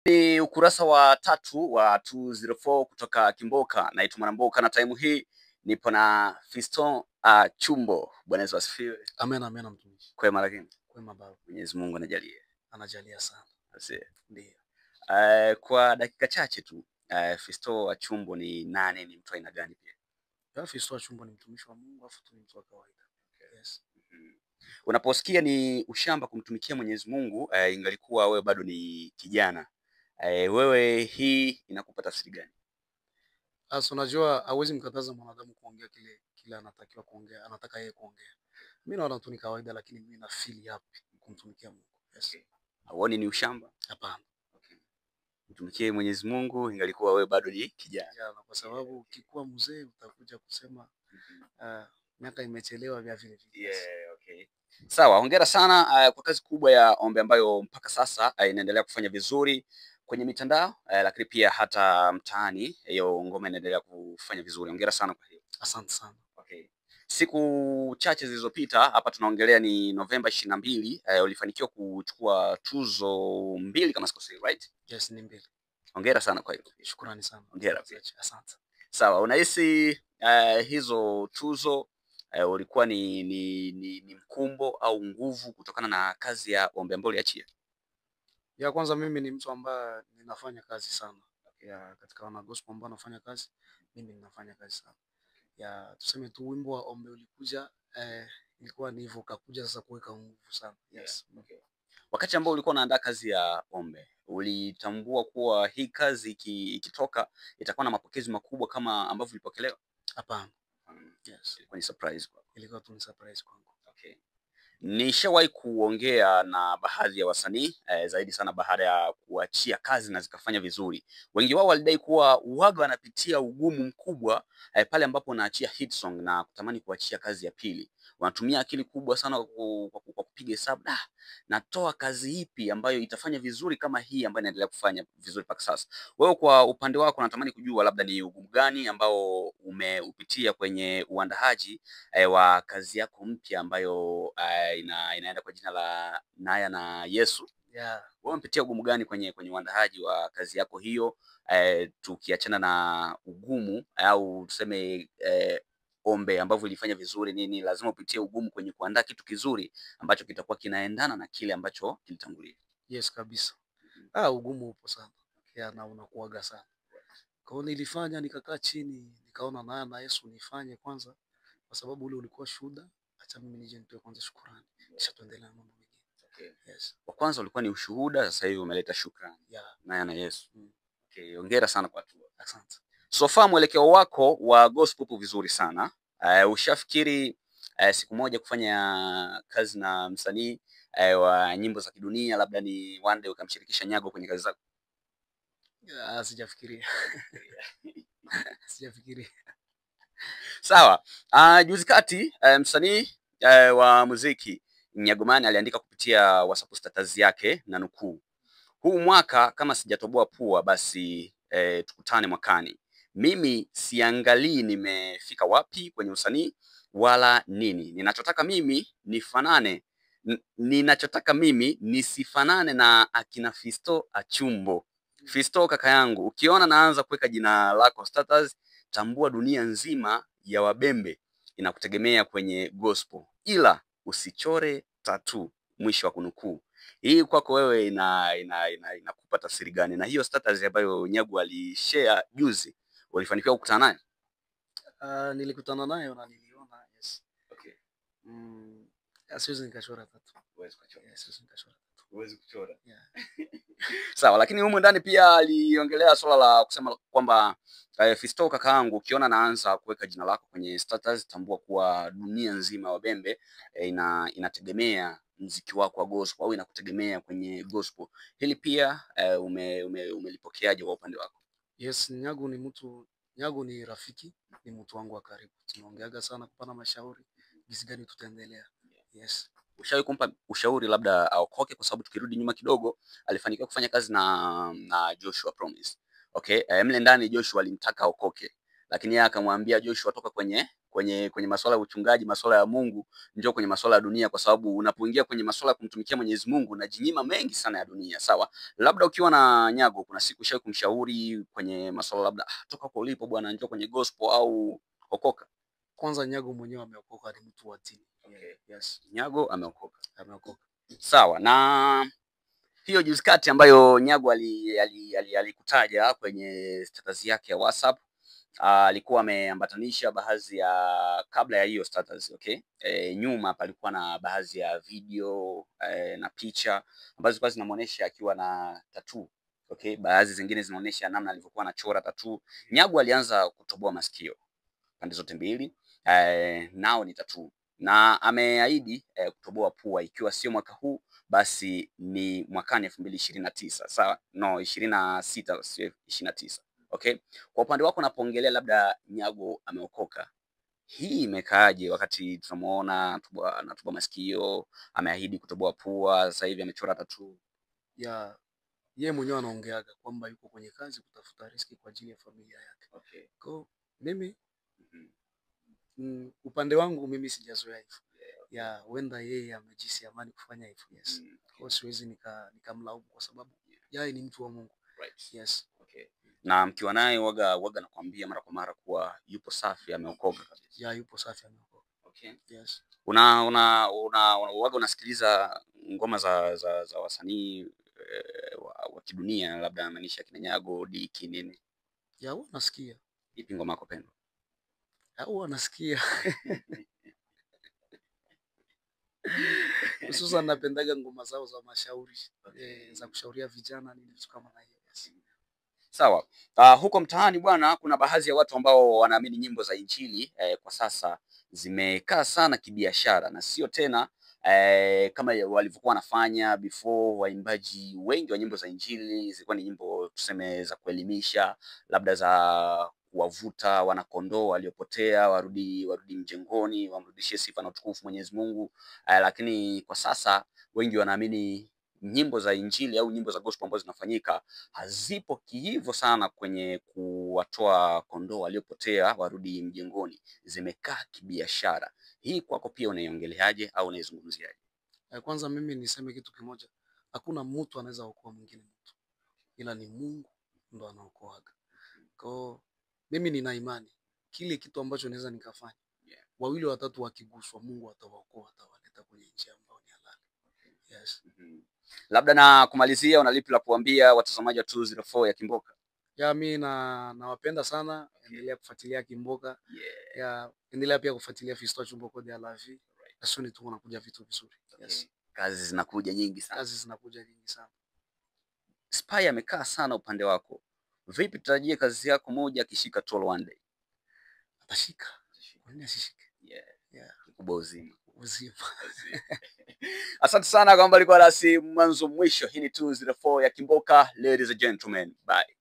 Ni ukurasa wa tatu wa 204 kutoka Kimboka. Naitwa Mwanamboka na time hii nipo na Fiston Chumbo. Bwana Yesu asifiwe. Amen, amen mtumishi. Kwema lakini Kwema baba. Mwenyezi Mungu anajalia. Anajalia sana. Asiye. Ndio. Kwa dakika chache tu, Fiston Achumbo ni nani, ni mtu aina gani pia? Fiston Achumbo ni mtumishi wa Mungu afu tu ni mtu wa kawaida. Yes. Unaposikia ni ushamba kumtumikia Mwenyezi Mungu, ingalikuwa wewe bado ni kijana. Wewe hii inakupa tafsiri gani? Sasa unajua hauwezi mkataza mwanadamu kuongea kile kile anatakiwa kuongea, anataka yeye kuongea. Mimi naona tu ni kawaida, lakini mimi na feel happy kumtumikia Mungu. Yes. Hauoni ni ushamba? Hapana. Okay. Mtumikie Mwenyezi Mungu ingalikuwa wewe bado ni kijana. Kijana, kwa sababu ukikuwa mzee utakuja kusema miaka imechelewa vya vile vile. Yes. Yeah, okay. Sawa, hongera sana kwa kazi kubwa ya Ombe ambayo mpaka sasa inaendelea kufanya vizuri kwenye mitandao, lakini pia hata mtaani hiyo ngoma inaendelea kufanya vizuri. Hongera sana kwa hiyo. Asante sana. Okay. Siku chache zilizopita hapa tunaongelea ni Novemba 22, ulifanikiwa kuchukua tuzo 2 kama sikosei, right? Yes, ni 2. Hongera sana kwa hiyo. Shukrani sana. Hongera pia. Asante. Sawa, unahisi hizo tuzo ulikuwa ni mkumbo au nguvu kutokana na kazi ya Ombe ambayo uliachia? Ya kwanza mimi ni mtu ambaye ninafanya kazi sana. Ya katika wana gospel ambao nafanya kazi, mimi ninafanya kazi sana. Ya tuseme tu wimbo wa Ombe ulikuja, ilikuwa ni hivyo kakuja sasa kuweka nguvu sana. Yes. Yeah, okay. Wakati ambao ulikuwa unaandaa kazi ya Ombe, ulitambua kuwa hii kazi ikitoka itakuwa na mapokezi makubwa kama ambavyo ilipokelewa? Hapana. Yes. Ilikuwa ni surprise kwako. Ilikuwa tu ni surprise kwangu. Okay. Nishawahi kuongea na baadhi ya wasanii zaidi sana baada ya kuachia kazi na zikafanya vizuri. Wengi wao walidai kuwa uwaga wanapitia ugumu mkubwa pale ambapo wanaachia hit song na kutamani kuachia kazi ya pili. Wanatumia akili kubwa sana kwa kupiga hesabu, natoa kazi ipi ambayo itafanya vizuri kama hii ambayo inaendelea kufanya vizuri mpaka sasa. Wewe kwa upande wako natamani kujua labda ni ugumu gani ambao umeupitia kwenye uandaaji wa kazi yako mpya ambayo inaenda kwa jina la Naya na Yesu. Yeah. Wewe umepitia ugumu gani kwenye uandaaji wa kazi yako hiyo, tukiachana na ugumu au tuseme Ombe ambavyo ilifanya vizuri nini, lazima upitie ugumu kwenye kuandaa kitu kizuri ambacho kitakuwa kinaendana na kile ambacho kilitangulia. Yes, kabisa. Ugumu upo sana. Yeah, na unakuaga sana. Kwa hiyo nilifanya, nikakaa chini, nikaona Naya na Yesu nifanye kwanza kwa sababu ule ulikuwa shuhuda. Acha mimi nije nitoe kwanza shukrani, kisha tuendelee na mambo mengine. Okay. Yes. Wa kwanza ulikuwa ni ushuhuda, sasa hivi umeleta shukrani. Yeah. Naya na Yesu. Mm. Okay, hongera sana kwa hatua. Asante. So far mwelekeo wako wa gospel upo vizuri sana. Ushafikiri siku moja kufanya kazi na msanii wa nyimbo za kidunia, labda ni one day ukamshirikisha Nyago kwenye kazi zako? Sijafikiria. Sijafikiria. Sawa. Juzi kati msanii wa muziki Nyagomani aliandika kupitia WhatsApp status yake na nukuu, huu mwaka kama sijatoboa pua basi tukutane mwakani. Mimi siangalii nimefika wapi kwenye usanii wala nini. Ninachotaka mimi nifanane, ninachotaka mimi nisifanane na akina Fisto Achumbo. Fisto kaka yangu, ukiona naanza kuweka jina lako status, tambua dunia nzima ya wabembe inakutegemea kwenye gospel, ila usichore tattoo. Mwisho wa kunukuu. Hii kwako wewe inakupa tafsiri gani? Na hiyo status ambayo Nyago alishare juzi, ulifanikiwa kukutana naye? Nilikutana nayo na niliona, yes. Okay. Siwezi nikachora tattoo. Huwezi kuchora. Yes, siwezi nikachora tattoo. Huwezi kuchora. Yeah. Sawa, lakini humu ndani pia aliongelea swala la kusema kwamba Fisto kakaangu, ukiona naanza kuweka jina lako kwenye status, tambua kuwa dunia nzima wabembe inategemea mziki wako wa gospel au inakutegemea kwenye gospel. Hili pia umelipokeaje kwa upande wako? Yes, Nyago ni mtu, Nyago ni rafiki, ni mtu wangu wa karibu. Tunaongeaga sana kupana mashauri jinsi gani tutaendelea. Yes. Ushawahi kumpa ushauri labda aokoke? Kwa sababu tukirudi nyuma kidogo alifanikiwa kufanya kazi na Joshua Promise. Okay, mle ndani Joshua alimtaka aokoke, lakini yeye akamwambia Joshua toka kwenye kwenye masuala ya uchungaji, masuala ya Mungu, njoo kwenye masuala ya dunia, kwa sababu unapoingia kwenye masuala ya kumtumikia Mwenyezi Mungu unajinyima mengi sana ya dunia. Sawa, labda ukiwa na Nyago, kuna siku ushawahi kumshauri kwenye masuala labda, toka huko ulipo bwana, njoo kwenye gospel au okoka? Kwanza Nyago mwenyewe ameokoka, ni mtu wa dini. Okay. Yes, Nyago ameokoka. Ameokoka. Sawa, na hiyo juzi kati ambayo Nyago alikutaja kwenye status yake ya WhatsApp, alikuwa ameambatanisha baadhi ya, kabla ya hiyo status, okay? Nyuma palikuwa na baadhi ya video na picha ambazo zilikuwa zinamuonesha akiwa na tattoo. Okay, baadhi zingine zinaonesha namna alivyokuwa anachora tattoo. Nyago alianza kutoboa masikio pande zote mbili, nao ni tattoo, na ameahidi kutoboa pua ikiwa sio mwaka huu basi ni mwakani 2029. Sawa? No, 26 sio 29. Okay? Kwa upande wako unapoongelea labda Nyago ameokoka, hii imekaaje wakati tunamuona anatoboa masikio, ameahidi kutoboa pua, sasa hivi amechora tattoo? Ya, yeye mwenyewe anaongeaga kwamba yuko kwenye kazi kutafuta riziki kwa ajili ya familia yake. Okay. Kwa mimi upande wangu mimi sijazoea hivyo. Ya, huenda yeye amejisi amani kufanya hivyo. Yes. Kwa siwezi nikamlaumu kwa sababu yeye ni mtu wa Mungu. Right. Yes. Okay. Na mkiwa naye waga nakwambia mara kwa mara kuwa yupo safi, ameokoka kabisa. Ya, yupo safi, ameokoka. Okay. Yes. Una waga unasikiliza ngoma za wasanii wa kidunia, labda namaanisha kina Nyago, Diki nini? Ya, huwa nasikia. Ipi ngoma yako pendwa? Ya, huwa nasikia. Hususan napendaga ngoma zao za mashauri, za kushauria vijana nini vitu kama na hiyo. Yes. Sawa. Huko mtaani bwana, kuna baadhi ya watu ambao wanaamini nyimbo za Injili kwa sasa zimekaa sana kibiashara na sio tena kama walivyokuwa wanafanya before. Waimbaji wengi wa nyimbo za Injili zilikuwa ni nyimbo tuseme za kuelimisha, labda za kuwavuta wanakondoo waliopotea warudi mjengoni, wamrudishie sifa na utukufu Mwenyezi Mungu. Lakini kwa sasa wengi wanaamini nyimbo za Injili au nyimbo za gospel ambazo zinafanyika hazipo kiivo sana kwenye kuwatoa kondoo waliopotea warudi mjengoni, zimekaa kibiashara. Hii kwako pia unaiongeleaje au unaizungumziaje? Kwanza mimi niseme kitu kimoja, hakuna mtu anaweza kuokoa mwingine mtu, ila ni Mungu ndo anaokoaga. Kwa mimi nina imani kile kitu ambacho naweza nikafanya, wawili watatu wakiguswa, Mungu atawaokoa, atawaleta kwenye njia ambayo ni halali. Yes. Labda na kumalizia, una lipi la kuambia watazamaji wa 204 ya Kimboka? Ya, mimi nawapenda sana. Endelea kufuatilia Kimboka. Ya, endelea pia kufuatilia Fiston Chumbo de la Vie. Right. Asuni tu wanakuja vitu vizuri. Yes. Kazi zinakuja nyingi sana. Kazi zinakuja nyingi sana. Spy amekaa sana upande wako. Vipi tutarajie kazi yako moja akishika tall one day? Atashika. Kwa nini asishike? Yeah. Kikubwa uzima. Uzima. Asante sana kwamba ulikuwa nasi mwanzo mwisho. Hii ni 204 ya Kimboka. Ladies and gentlemen, bye.